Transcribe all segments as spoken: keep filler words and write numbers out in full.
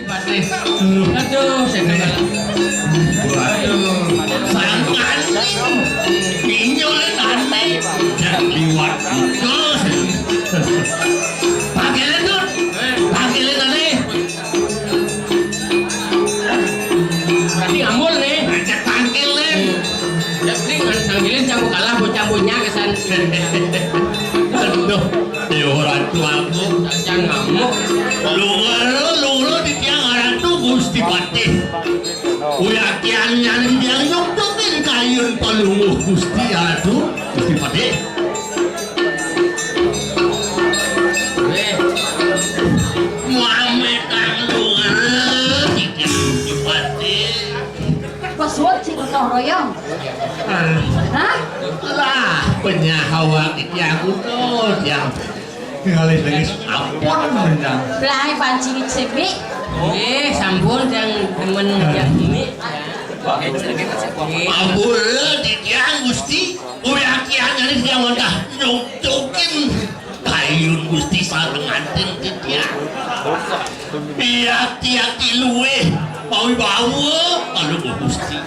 Patih. Aduh, saya kalah. Aduh. Sangkan. Pinjol tadi. Jangan liwat. Terus. Pakai lentut. Pakai lentut nih. Berarti ngambul nih. Ngecek tangkil nih. Ya, ini kan tangkilin campur kalah, bocah-bocah kesan. Aduh. Yo, Ratu Agung. Aja ngamuk. Lungguh, lungguh di tiang Ratu Gusti Patih. Uyakian nyaning tiang nyungtukin kayun palungguh Gusti Ratu Gusti Patih. Weh. Muame kang lungguh di tiang Gusti Patih. Bos Won, si Gotong Royong. Hah? Lah, penyahawa iki aku tuh yang ngalih lagi ampun, benar. Lah, pancing cebik. Eh, sampun yang temen yang ini. Ampun, di tiang Gusti. Uyakian nyari dia wantah nyungtukin kayun Gusti sareng anten titiang. Piati-ati luwih pawibawa kalau Gusti.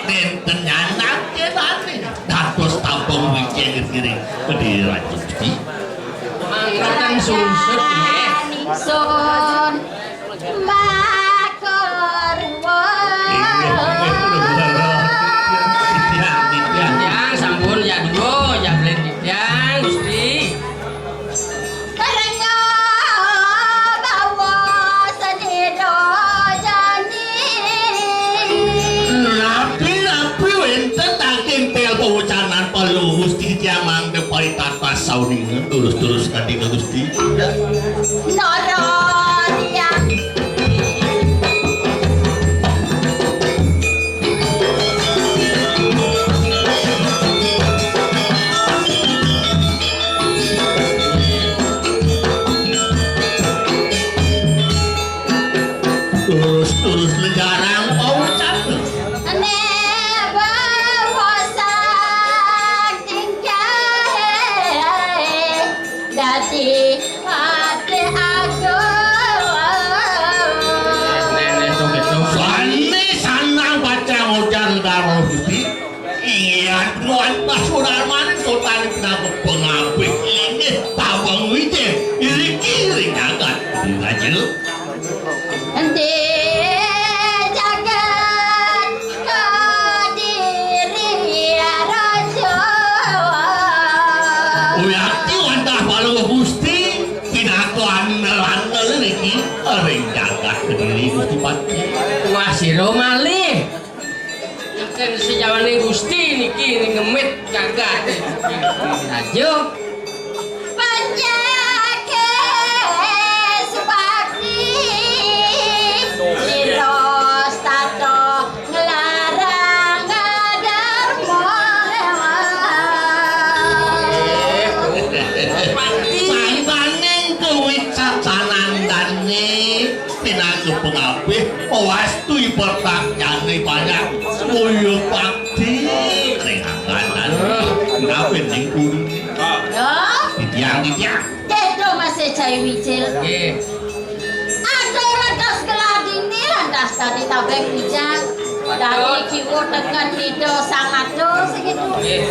Nenten nyanak kenane dados tabung wijen ngiring di Raja Gusti. Mangkatan sungsut nggih. Sun. Makorwa. Inggih, inggih, Titiang, titiang. Titiang, sampun, ya, dulu, ya, beli titiang, Gusti. Karena bawa sendiri jani. Napi-napi wenten tangking pel pawacanan palu Gusti titiang mangke paritata sauninga, terus-terus kandika Gusti. Nara dia. Terus-terus lejarang paucan. Nek bawa sak tingkah. Dadi ati agung. Sane sanang pacang udan karo Gusti. Iya, nuan pasudarmane sultan pinangku pengabih linggih tabang wijing. Iriki ring jagat. Raja. Endi jagat Kediri Raja. Uyati wantah Palungguh Gusti, pinaka andel-andel niki ring jagat Kediri Gusti Patih. Wah, sira malih. Enten sejawane Gusti niki ning ngemit jagat. Raja. Panjake subakti, sira setata nglarang dharma. Sangkaning kewicaksanandane pinaka pengabih, wastu ipertakyane banyak, semoyo bakti ring angganan. Ngawin ning puri. Ya. Titiang, titiang. Kedo masih jai wicil. Nggih. Ada lantas geladine, lantas tadi tabek ujang. Tadi kiwo tengen Ida Sang Adoh segitu. Nggih.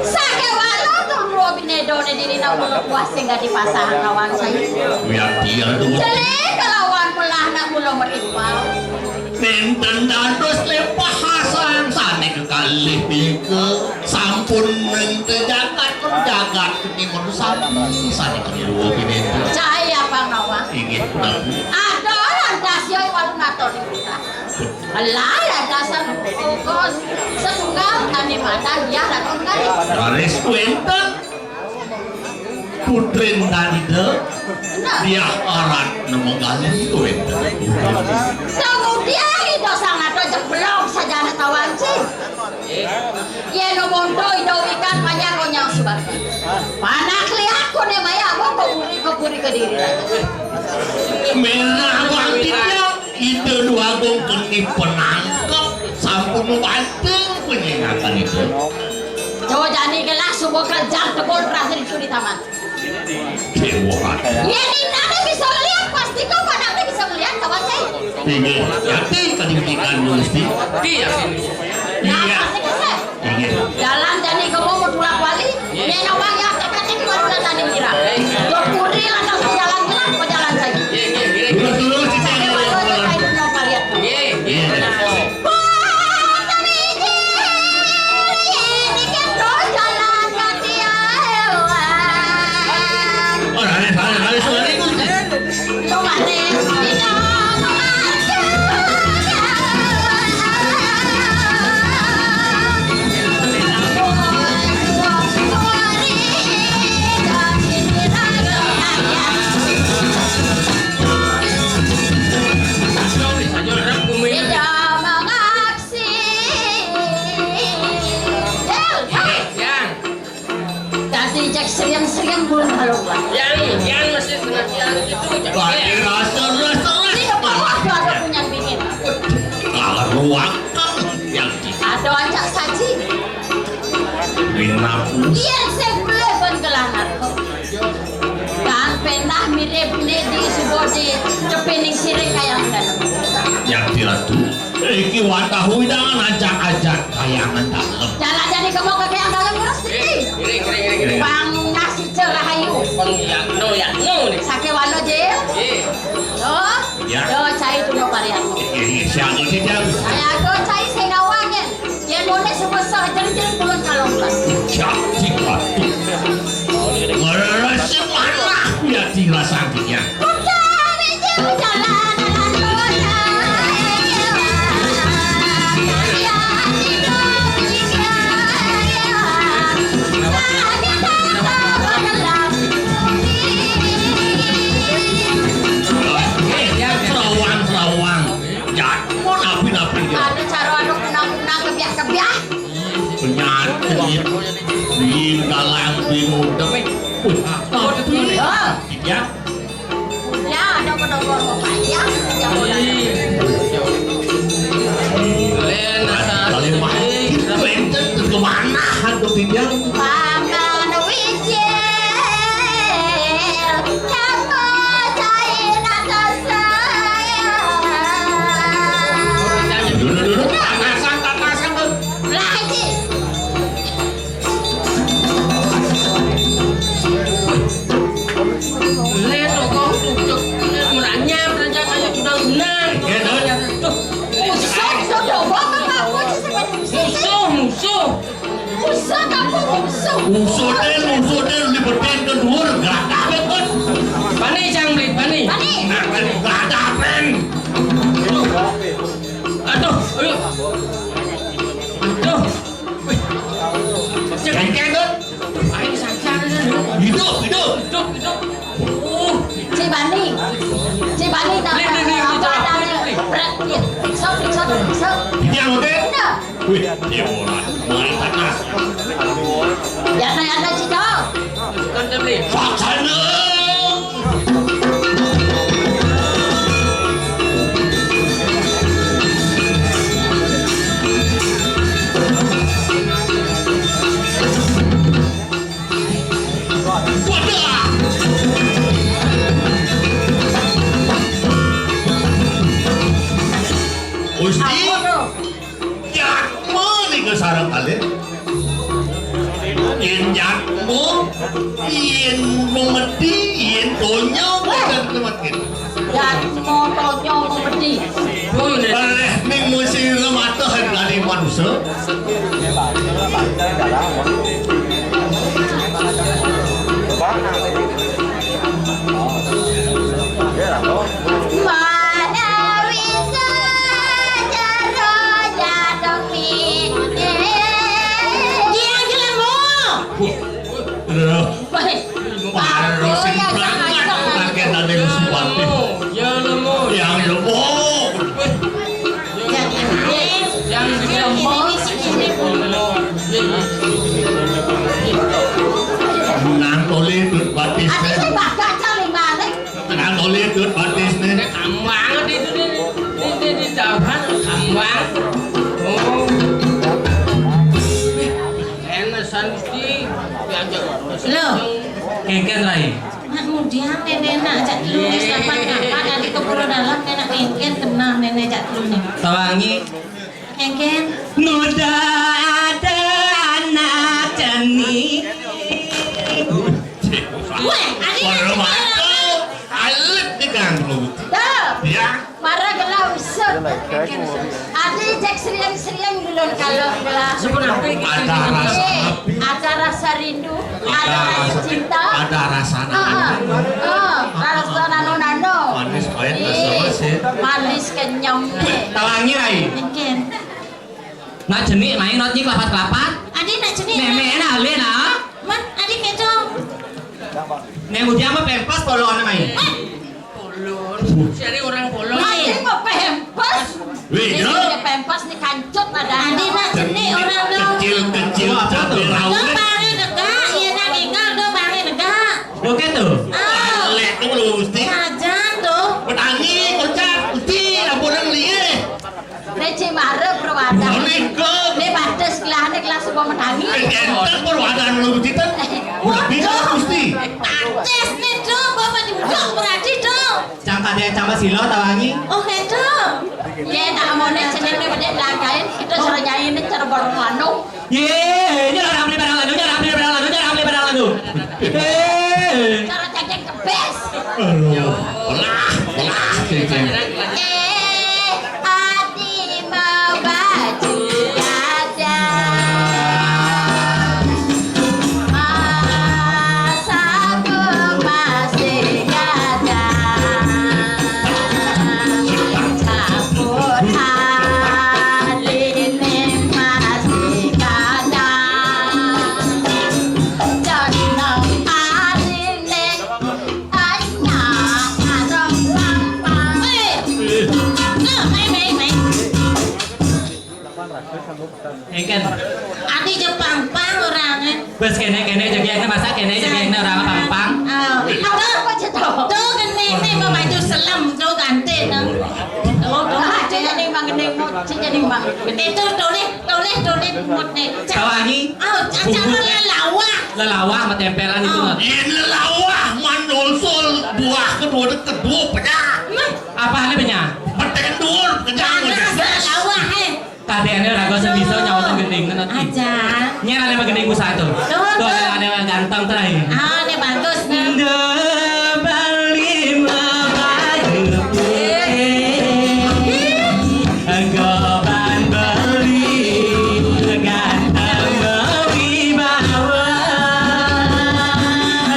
Sakewala tuh dua binedone diri nak mulo puas sing dadi pasangan lawan saya. Wiyadia tuh. Jele kelawan melah nak mulo merimpal. Nenten dados lepah hasang sane kekalih nika. Sampun nente jagat, jagat ketimun sami sane keliru pinentu. Cahaya Pangawa. Inggih punapi. Ada lantas yo walu ngatur kita. Alah lantasan ongkos setunggal kami madan dia lakukan. Raris wenten putrin Danida. Nah. Dia arat nemenggali wenten. Kemudian Ida Sang Nata jeblok sajane tawanci. Yen monto Ida wikan panjang konyang subakti. Panak lihat kone maya mongko buri ke buri Kediri. Menah wangkitnya Ida Dwagung keni penangkep sampun banting penyingakan itu. Coba jani kelas subuh kerjang tebul terakhir itu di taman. Dewa. Yen indane bisa ngeliat, pasti kau panakne bisa Inggih, yakin tadi ngendikan Gusti? Iya. Iya. Inggih. Jalan jani kamu mau tulak wali, nyai nawang yang teka-teki wali tadi kira. Dok puri lantas jalan gelap, jalan saja. Terus, terus, kita Saya ada mau yang tanya pulang. Itu mau kalian. Iya. Iya. Oh, laris, laris, laris, laris. Yang. Tadi cek seriang-seriang bulan kalau Pak. Yang, yang masih tengah yang itu. Wah, ini rasa, rasa, rasa. Ini apa? Wah, ada punya bingit. Kalau ruakan yang di Ada ancak saji. Minapus. Iya, saya boleh pun kelangar. Dan penah mirip ni di sebuah di cepening sirek kayak kan. Yang diratu. Iki watahu idangan ajak-ajak kayangan dalem. Jalan jadi kamu ke kayang dalem terus, Diki. Kiri, kiri, kiri, kiri. Bang nasi cerahayu. Bang Yatno, Yatno nih. Sake wano, Jil. Iya. Oh, Ya. Yo, cai dulu varian. Iya, iya, siapa sih dia? Saya tuh cai sing nawang ya. Yang nulis semua sah, jadi-jadi turun kalau enggak. Cantik waktu. Merasa mana ya dirasa dia? Terawang, terawang. Jatuh napi-napi dia. Ada cara anu kunang-kunang kebiah-kebiah. Penyakit. Bin galang, bin udep. Wih, tapi. Ya. Ya, ada pedokor bapak ya. Yang udah. Len, asal. Kalau main, enten ke mana hantu dia? Paman Wijil, kamu cai rasa sayang. Dulu, dulu, dulu. Tatasan, tatasan, tuh. Lah, Haji. Lihat tuh, kok tuh, tuh, tuh, meranyap aja kayak jurang benar. Iya, tuh. Tuh, musuh, musuh, coba kan aku sih. Musuh, musuh. Musuh, kamu musuh. Musuh deh, musuh deh, libetin ke dhuwur, gak ada, kan? Pani, Cang, beli, pani. Pani. Nah, kan, gak ada, pen. Aduh, ayo. Aduh. Wih. Cengkeh, tuh. Ayo, saja, ayo. Hidup, hidup. Hidup, hidup. Oh. Cibani. Cibani, tak. Nih, nih, nih, apa nih, ada nih? Nih. Berat, ya. Sok, sok, sok. Ini yang oke? Udah. Wih, dia bola. Mulai panas. Ya, saya ada Cito. Masukkan, Cang, nih. Paksana. Wadah. Gusti, apa tuh? Yatma nika sareng kalih. Yén yatma, yén memedi, yén donya, wah, boten kemetin. Yatma, donya, memedi. Kalih ning musira mata hargane manusa. Manawi sacara jatuh miti. Dia jelema. Lho. Wah, Lho, sing aku ya, berangkat sangat. Pakai nade Gusti Patih. Ya, lho, Mo. Yang lho, Mo. Yang ini, yang ini, ini, ini, ini. Nang tole Dut Batis. Ati sing bakal cari balik. Nang tole Dut Batis nih. Gampang itu nih. Ini di dalam gampang. Oh. Enak san mesti diajak. Lho. Kengken, Rai. Mak muda Nenek nak cak telu nih selamat kapan nanti ke Pura Dalam nenek mengken tenang nenek cak telu nih. Tawangi. Mengken. Muda ada anak ceni. Weh, adi nak ceni. Alit di ganggu. Dah. Ya. Mara gelah usut. Adi cek seriang-seriang dulu kalau gelah. Ada rasa api. Ada rasa rindu. Ada rasa cinta. Ada rasa nano. Rasa nano-nano. Manis, manis kenyem nih. Tawangi, Rai. Mungkin. Nak jenik main not nyik lapat-lapat. Adi nak jenik. Meme nak alih nak. Man, adi keco. Nek udah apa pempas polon main. Polon. Cari orang polon. Adi mau pempas. Wih, yo. Pempas nih kancut ada. Adi nak jenik orang dong. Kecil-kecil cabai rawit. Dong bari degak, iya nak tinggal dong bari degak. Oke tuh. Oh. Lek tuh lu mesti. Ajan tuh. Petani kocak mesti ampun liye. Reci mara perwata. Nika. Nih batas gelah nih gelah semua petani. Enten perwata lu mesti. Waduh. Mesti. Batas nih tuh bapak juga berarti tuh. Cang tadi cang silo tawangi. Oh, keto. Ye, tak mau nih, cenil nih, bedek langkain. Kita cara nyanyi nih, cara bareng lanung. Ye, ini orang beli barang lanung, orang beli barang lanung, orang beli barang lanung. Eh. Cara cacing kebes. Aduh, belah, belah, cacing. Eh, adi mau baju gajah. Masa ku masih gadang, campur aline masih gadang. Jangan aline anak arep lampang. Weh. Nah, main, main, main. Engken. Adi jepang-pang orangnya. Wes kene kene jegene masa kene jegene orang pang-pang. Oh, apa apa cetok? Tuh kene ini mau maju selam tuh ganti nang. Tuh tuh. Ah, cek jadi mang gede mut, cek jadi mang. Itu tulis tulis tulis mut nih. Tawangi. Oh, acara lelawah. Lelawah sama tempelan itu. Oh. Ini lelawah mandolsol buah kedua kedua pecah. Mah. Apa ini pecah? Betendur pecah. Lelawah eh. Kadene raga sing bisa nyaut gending nanti. Aja. Nyen ada gending ku satu. Tuh, tuh. Ada ganteng terakhir. Ah, ini bagus nih. Nda Bali mabaju putih. Goban beli ganteng berwibawa.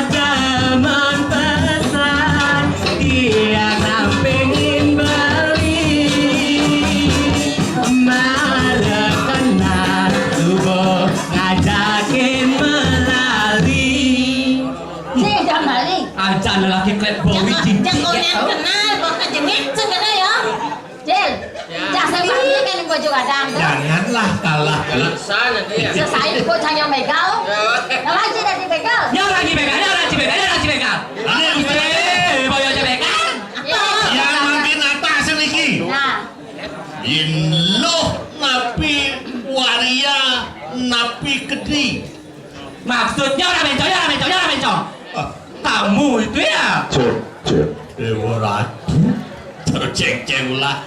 Teman pesan dia sampingin beli. Mara kenal tubuh ngajakin melali. Sing jam balik. Acan lelaki klep bowi. Jangan cincin jangan ya, yang kenal kok kejengit segala ya. Cil, ya. Jasa balik kan baju kadang. Janganlah kalah. Sana dia. Sesain kok saya megal. Ya. Nah, lagi dari megal. Ya lagi megal, ya lagi megal, ya lagi megal. Ini eh, boyo aja megal. Iya. Yang makin atas niki. Nah. Yen luh napi waria napi gedhi. Maksudnya orang bencong, ya orang bencong, ya orang bencong. Ah. Kamu itu ya? Cek, cek. Dewa Ratu. Terus ceng-ceng ulah.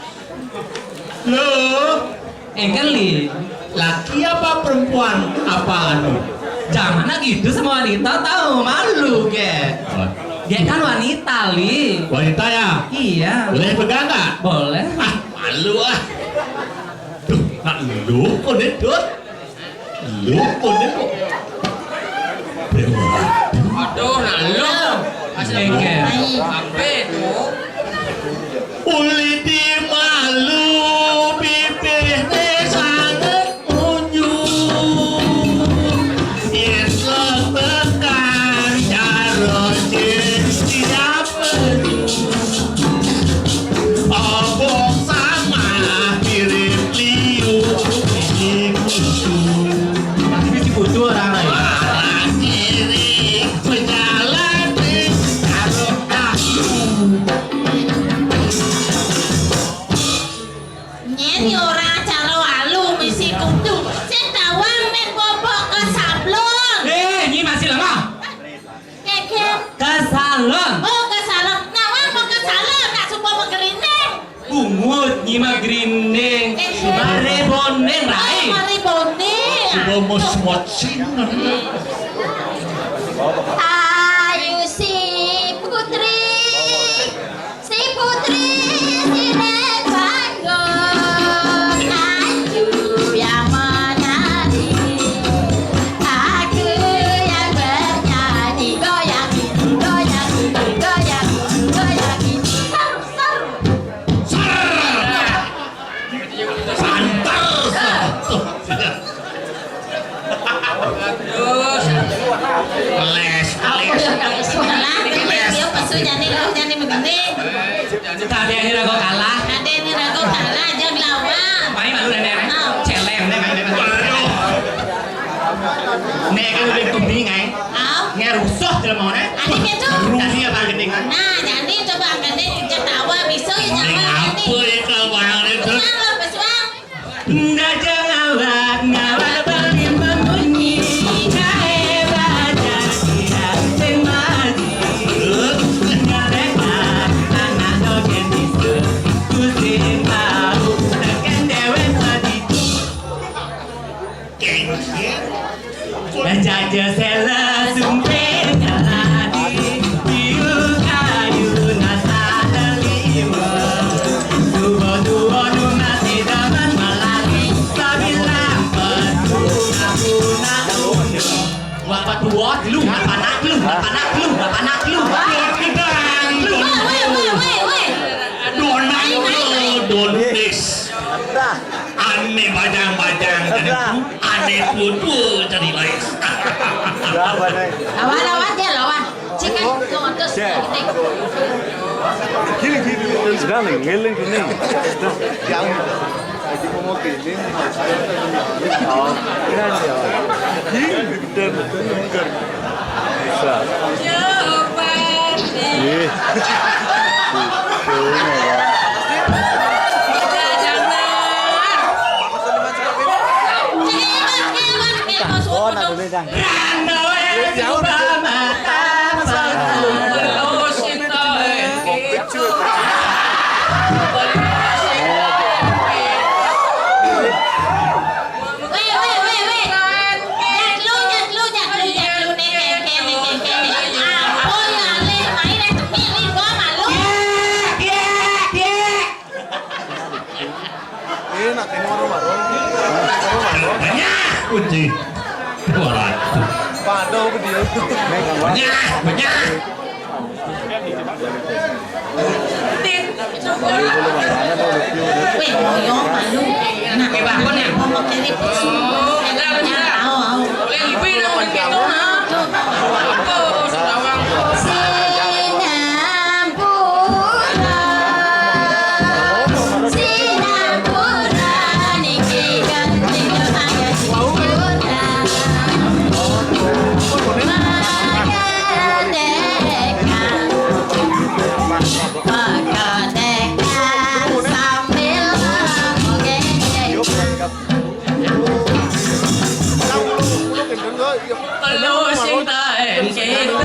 Loh. Engkeli. Laki apa perempuan apa anu? Jangan gitu sama wanita tahu, malu, ge. Oh. Dia kan wanita, Li. Wanita ya? Iya. Boleh pegang nggak? Boleh. Ah, malu ah. Duh, nak lu kok nih, Dut? Lu kok nih kok? Dewa. Aduh, nak lu. Mas Engke. Apa itu? Uli di malu bibihne sanget unyu. Yen tekan karo siap. Obong sama mirip liu ini kudu. Tapi si kudu orang lain. Orang kiri pejalan karo aku. Bos watching. Ayu si putri, si putri, si neng panggung. Ayu yang menari, aku yang bernyanyi. Goyang ini, goyang ini, goyang ini, goyang ini. Seru, seru. Santer. Les, les. Kalah, dia pesu jadi lu, jadi begini. Tadi ini ragu kalah. Tadi ini ragu kalah, aja ngelawan. Main malu nenek. Celeng, nenek, nenek. Nek kan lebih kuning, ay. Au. Nek rusuh jelema, nek. Adik itu. Tadi apa gendingan? Nah, jadi coba angkat deh, cek tawa, bisa ya, Mending jawa, apa ini. Ya, kalau barang itu? Pesuang, pesuang. Ndak jangan ngawat, ngawat beli membunyi. Kae bajar tidak sing mati. Ndak rela anak dogen disu. Gusti mau tekan dewek padi. Geng, geng. Jaja sela sumpir kaladi, biu kayu nasa terliwet. Dua-dua nu masih daman malali, sabilang petu aku nak. Wah, apa tuot lu, apa nak lu, apa nak lu, apa nak lu. Wah, gedang, weh, weh, weh, weh. Donat, donat. Ane bajang-bajang jadi pu, ane tua-tua jadi lais. Lawan, lawan dia, lawan. Cik kan, tuh, terus, gini, gini. Terus gini, ngiling gini. Yang lagi mau gini. Oh, keren ya. Gini, gede, gede. Bisa. Ih. Tuh, ya. Oh, nak dulu, Jang. Weh, weh, weh, weh. Jatlu, jatlu, jatlu, jatlu, nih, kene, kene, kene. Apa ya, leh, main aja, milih gua malu. Ini nak, ini warung-warung. Warung-warung. Banyak, kunci. Dua ratus. Pada apa dia? Banyak, banyak. Weh, ngoyo malu. Nah, weh, bangun ya. Ngomong dari pesu. Oh, benar, benar. Au, au. Oleh ibu yang mungkin itu, ha? Tuh. Apa, Sundawang? Sinampura. Sinampura niki ganti maya sinampura. Makan. Pakai tekan sambil ngegek. Kalau sing tak enak.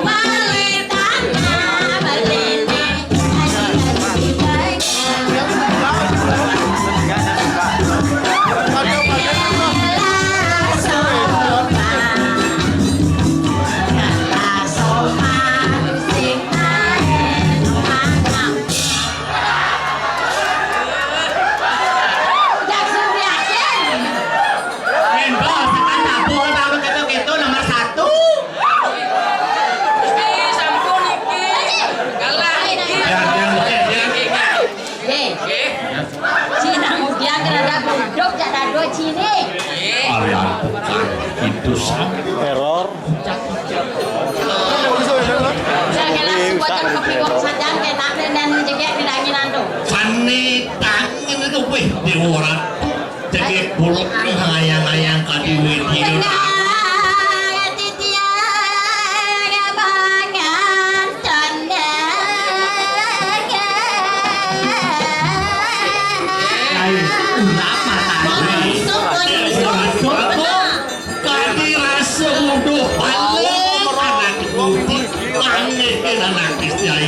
Balik tanah, balik tanah, balik tanah. Yen bos, tekan dapur, bang, lu keto-keto nomor satu. Gusti, sampun iki. Kalah iki. Ya, ya, ya, ya. Nggih. Nggih. Cina mudian rada godhog jak dado cine. Nggih. Arya tukang itu sama. Teror. Jangan langsung wajan kopi wong sajan kenak dan jegek didanginan tuh. Sane tangen itu weh dewa ratu. Cekik pulang hayang-hayang kadiwi dia. Tenang, titiang, pangan, tenang. Ai, ulama tadi. Kadi rasa uduh balik anak putih, langit anak istiadat.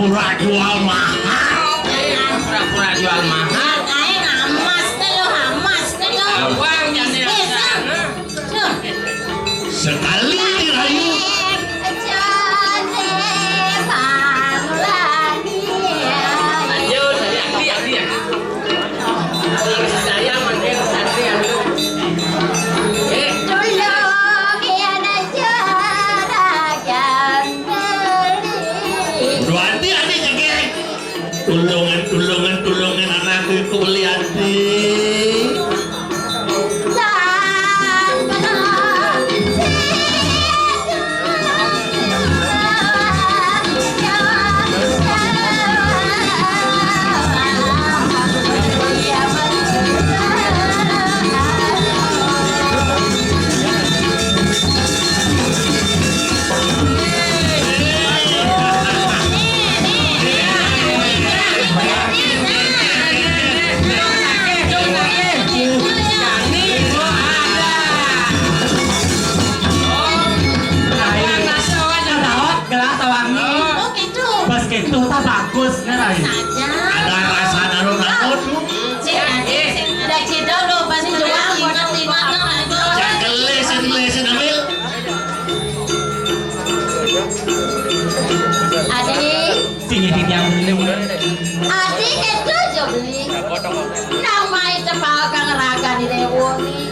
Pura jual mahal. Pura-pura jual mahal. Kayak ngamas téh lo, hamas téh lo. Abang jadi. Tuh. Sekali dirayu. Lanjut, ya, dia, dia. Saya makin satria. Eh. Tolong ya, ada juragan beli. Duh, Adi, Adi, jegeg. Tulungan, tulungan, tulungan anakku, Liati. Gelas tawangi. Oh, gitu. Pas gitu, tak bagus, nih, Rai. Ada rasa naruh naon. Si Adi, si Adi, Cidong, lo pasti jual, ingat, ingat, ingat. Jangan lesin, lesin, ambil. Adi. Sini di tiang dulu. Adi, itu aja beli. Nang mai tepal kang raga di Dewo ni.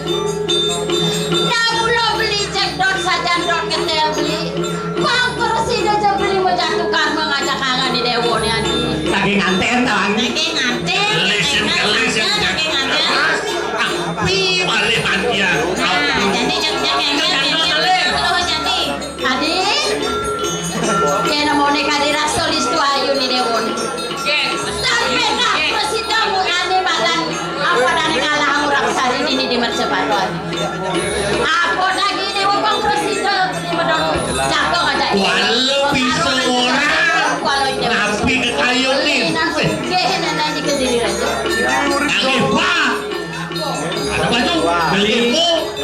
Nang ulo beli cek dot sajan dot ketel beli. Kang kursi aja beli mau jatuh karma ngajak kangen di Dewo ni, Adi. Lagi nganten, tawangi. Lagi nganten, lagi nganten, lagi nganten. Tapi balik hadiah. Nah, jadi cek, cek, cek, cek, cek, cek, cek, cek, cek, cek, Adi, kena mau nih kadi rasul istu ayu nih Dewo nih. Sampai tak presiden murani makan apa dari kalah murah sari ini di mercepaton. Apa lagi Dewo bang presiden di medong cakong aja. Walau bisa orang, tapi ke kayu nih. Nang sugih nang di kediri raja. Nang Eva. Ada baju, beli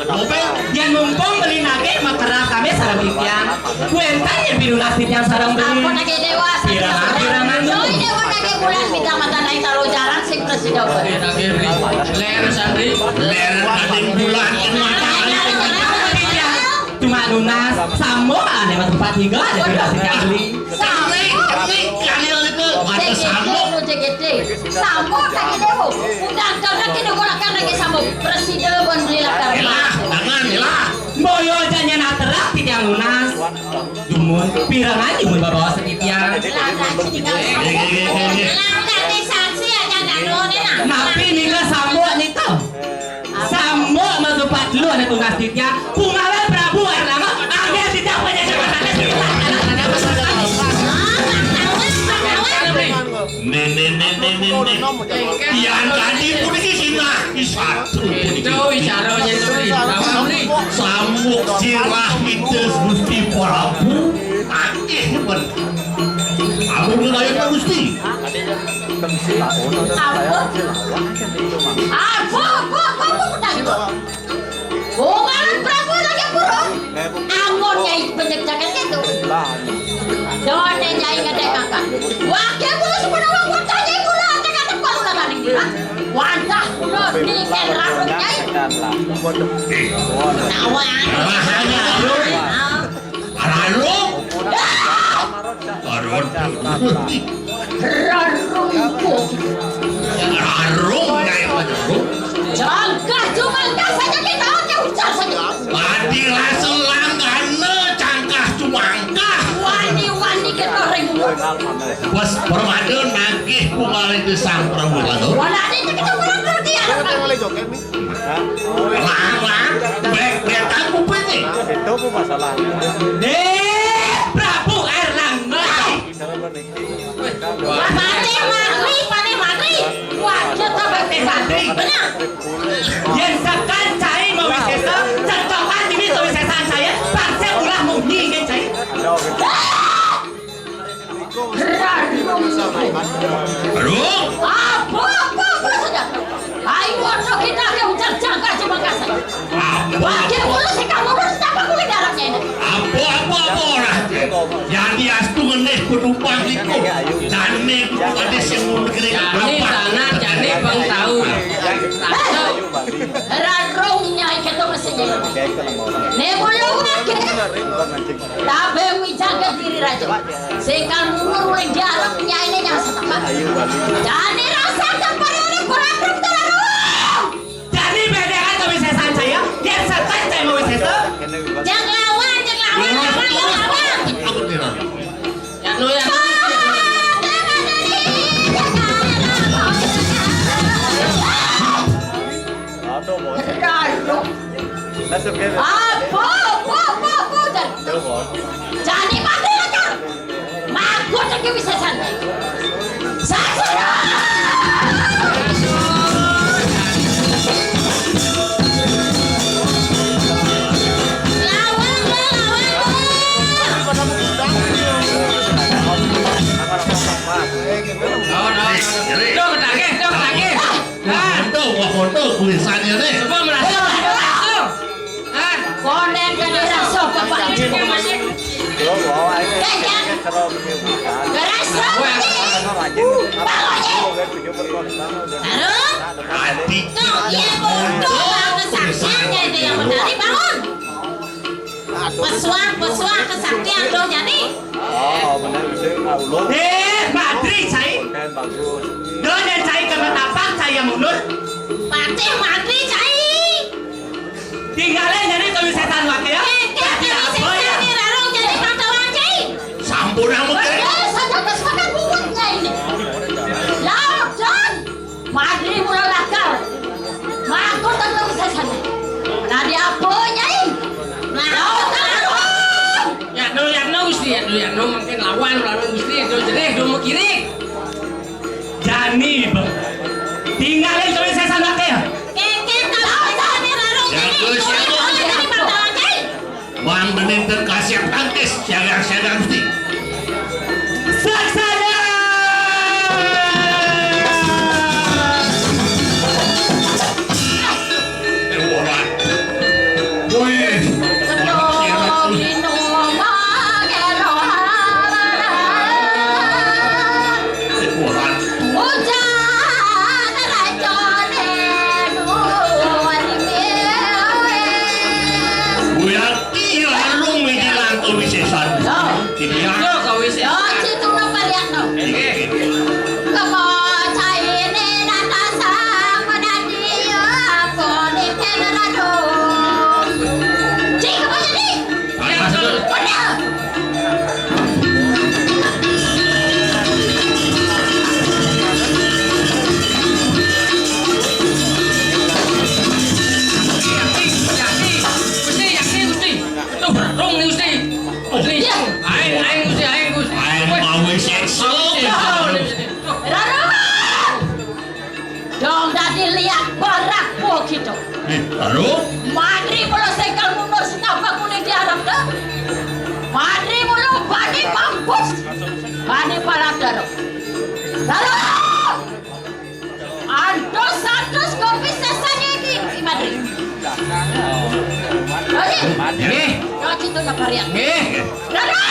mobil. Yang mumpung beli nage, makerap kami sareng titiang. Kuentan yang biru nasib yang sareng beli. Ampun, nage dewa. Pirangan, pirangan. Doi dewa nage bulan bintang mata naik taruh jalan sing presiden. Nage beli. Ler santri. Ler kadin bulan yang mata naik. Cuma nunas, sambo, ada tempat tiga, ada biru nasib yang beli. Sambo. Sambo. Sambo, tadi dewa. Udah, karena kita gua akan lagi sama presiden pun beli lah karena. Elah, tangan, elah. Boyo aja nyana terak, tidak lunas. Jumun, pirangan jumun bawa sedikit ya. Langkah di saksi aja, nggak nurunin, nah. Napi nika sambo nika. Sambo mah tempat lu ada tugas titya. Kumaha Prabu Erlangga, angge titya punya jabatan. Nih, nih, nih, nih, nih, nih. Yang tadi pun ini sih nah, di satu. Itu bicaranya itu, Bli. Apa, Bli? Samuk sirah itu Gusti Prabu. Angge bener. Ampun, ayo, Pak Gusti. Apa? Apa? Apa? Apa? Apa? Umaran Prabu Raja Purun. Anggon Nyai banyak jaket itu. Done Nyai ngedek kakak. Wakil kulo sebenarnya wakil Nyai kulo ada kata kulo lah tadi. Wajah kulo di kenrarung Nyai. Tawa. Lalu. Aduh. Rarungku. Rarung, kayak rarung. Jangka cuma saja kita oke ucap saja. Pati rasul langgana cangkah cumangkah. Wani-wani kita ring. Bos permada nagih kumaha di Sang Prabu Ratu. Wala ada kita kurang kerja. Larang, bek, bek, aku punya. Itu apa masalah? Deh, Prabu Erlangga. Patih mati, patih mati. Wah, kita patih mati. Benar. Yen sekan cai mawisesa, centokan dini mawisesa saya, parsel ulah munyi nggih cai. Aduh. Apa, apa, apa saja. Ayo, waktu kita ke ujar jaga cuma kasar. Apa? Wakil mulus si kamu mulus apa kulit darahnya ini? Apa, apa, apa orang? Yang diastungan Nek penumpang niku, dane kudu ade sing mundere. Jani tanah, jani bang tahu. Rarung nyai keto mesti nyai. Ne bulung ake. Tabe wi jaga diri raja. Sing kal mundur uling diarep nyaine nyang setempat. Jani rasa kepari oleh kurang rung terarung. Jani bedean to wisesan saya, yen setan saya mau wiseso. Jang lawan, jang lawan, lawan, lawan, lawan. Aku tidak. Ya, no, ya. Apa, apa, apa, apa, jan-, jani mati lah, Kang. Mangkut lagi wisesan. Sasana! Lawan, lawan, lawan. Dong, dagih, dong, dagih. Wah, foto, wah, foto, tulisannya nih. Coba merasa, merasa. Hah? Konen kan rasa bapak. Kenyang. Rasa. Bangun, ya. Aduh. Tuh, iya, foto. Kesaktiannya itu yang menarik, bangun. Pesuang, pesuang kesaktian tuh, jadi. Oh, benar, bisa, Pak Ulung. Eh, Patri, cai. Kan bagus. Donya cai kena tapak, cai yang mundur. Patih mati, cai. Tinggalin jadi kami setan wakil ya. Eh, kami setan ya. Rarung jadi pantauan, cai. Sampun yang mungkin. Eh, saja kesempatan buat, cai. Laut, John. Madri mula lakar. Mangko tetep sesana. Nadi apa, Nyai? Lawan, lawan. Ya no, ya no, Gusti, ya no, ya no, mungkin lawan, lawan Gusti, ya no, jerih, no, kiri. Jani, Bang. Tinggalin kami sesana ke. Keke, kalau sesana rarung, ya, jadi Gusti, ya, no. Jadi pantauan, Nyai. Wang beninten kasih tangkis, siaga-siaga Gusti. Saksana! Eh, ora. Woi. Eh, ora. Ujan racane duwur. Iya, rung miji lantu wisesan. Yo. Iya. Yo, kawisesan. Yo, Cituna Pariatno. Nggih. Kepacaine natasa menadi, ya, poni tenarado. Cik, apa jadi? Iya, betul. Bener. Gusti, yakin, Gusti. Tuh, rung nih, Gusti. Gusti. Aing, aing, Gusti, aing, Gusti. Aing mau seksa. Rarungan! Dong dadi liak barak po gitu. Eh, lalu? Madri mula sengkal mundur setapak kuning di Arab dah. Madri mula bani mampus. Bani paladar. Lalu! Antos, antos, kopi sesanya iki, Ki Madri. Oke. Nggih. Yo, Cituna Pariatno. Nggih. Dadah.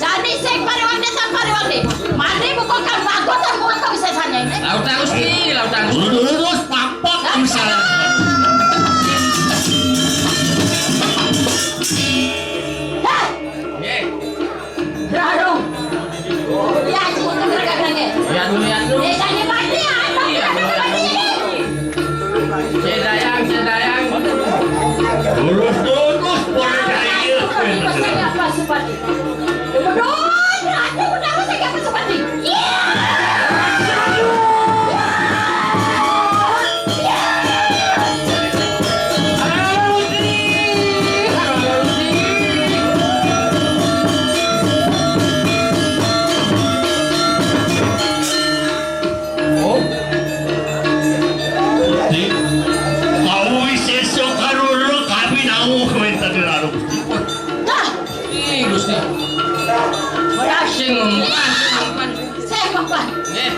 Jani sing pariwang desa pariwang di. Madri buka kang bagot dan mulut kau sesanya ini. Laut Gusti, laut Gusti. Dulu, dulu, terus pampok misalnya. Hah? Nggih. Rarung. Ya, cuma dengar kagak. Ya, dulu, ya, dulu. Desanya pasti ada. Iya, dulu, ya, dulu. Cedayang, Cedayang. Lurus, lurus, Pak. Apa, Supati? Betul, aku udah, aku saya apa, Supati? Iya. Ih, Gusti. Sing umpan, sing umpan. Sing umpan. Nggih.